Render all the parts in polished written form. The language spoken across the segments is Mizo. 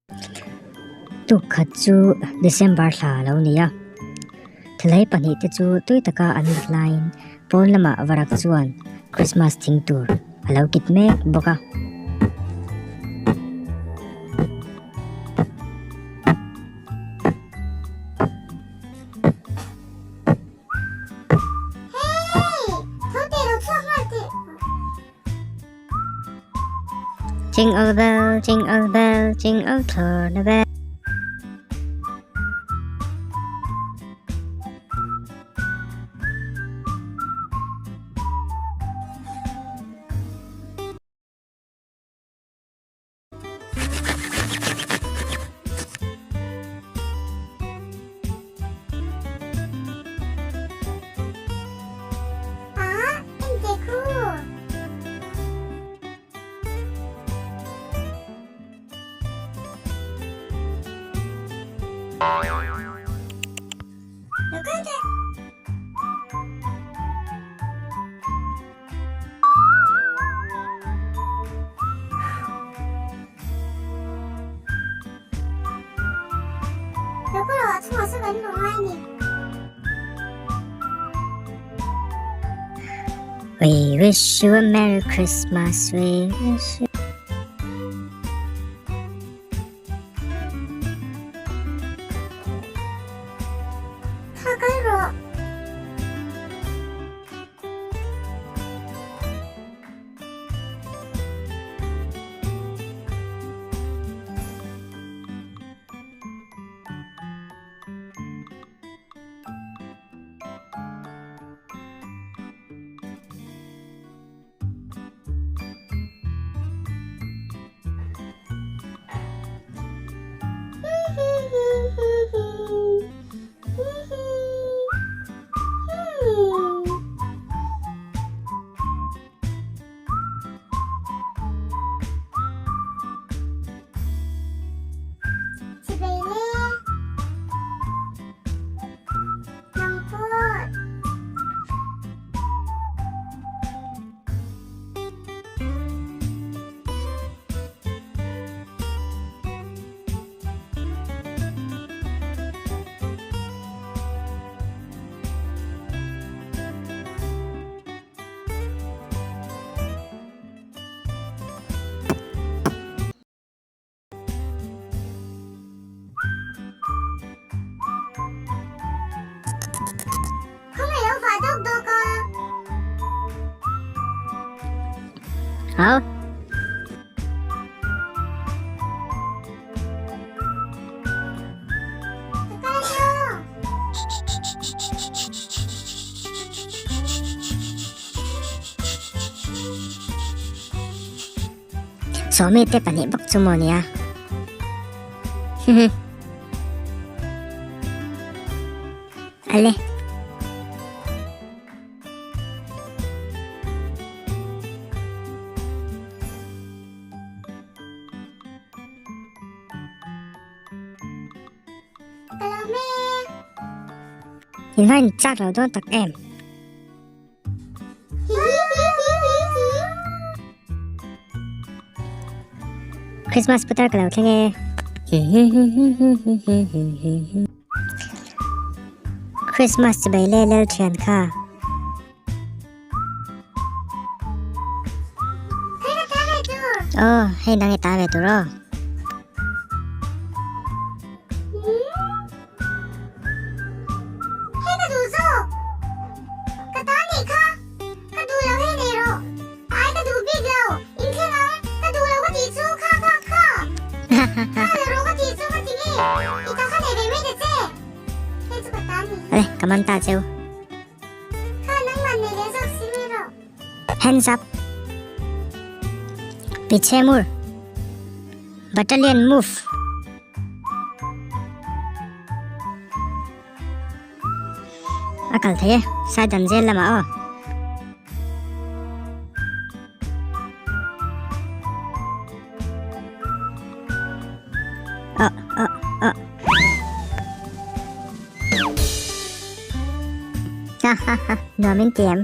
Tuk khat chu December thla a lo ni a, thalai pahnihte chu tui taka an lut laiin pawn lamah varak chuan Christmas thing tur a lo kit mek bawk a. Jingle bell, jingle bell, jingle turn the bell. We wish you a Merry Christmas, we wish you... Hao. Sawmi te pahnih bawk chu maw nia. Ale. In va in chak lo dawn tak em. Christmas putar ka lo thleng e. Christmas chibai le lel thian kha. Oh, hei nang i ta ve tur aw. Hei ka duh zawk. Ka ta nih kha. Ka duh lo hei nei rawh. Ai ka duh bik lo. In thleng ang. Ka duh lo ka tih chu kha kha kha. Kha la rawh ka tih chu ka ti nge. I ta kha nei ve mai ta che. Hei chu ka ta nih hi. Ale, ka man ta cheu. Kha nangmah nei leh zawk si mai rawh. Hands up. Piche mur. Battalion move. A kal thei e, sai dan zel lamah aw. Ờ, ờ, ờ. Ha ha ha, nuam in ti em.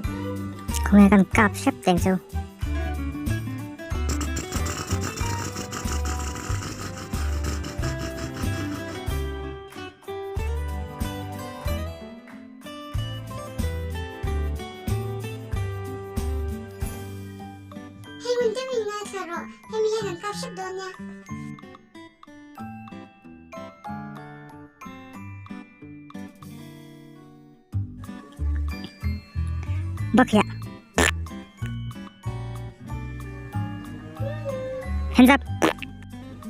Khawnge kan kap hrep teng chu. Ngun deuhin ngaithla rawh, hemi hian an kap hrep dawn nia. Bakhiah. Hands up.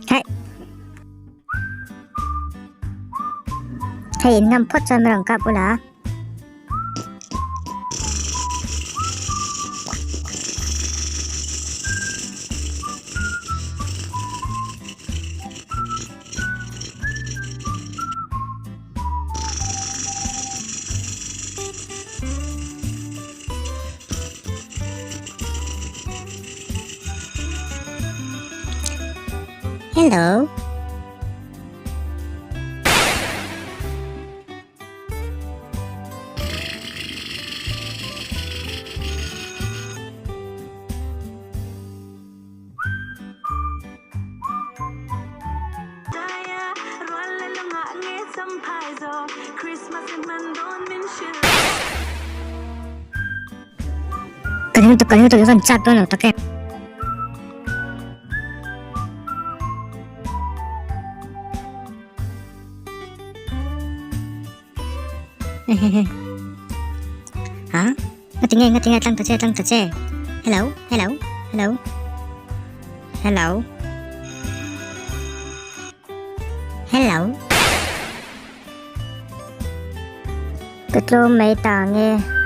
Hey. Hei in ngam phawt chuan min rawn kap ula. Hello. Ka ring tuk ka ring tuk i van chat dawn lo tak e. Hả? Ngati nge ngati nge tlang ta che tlang ta che. Hello hello hello hello hello. Ka tlawm mai ta nge.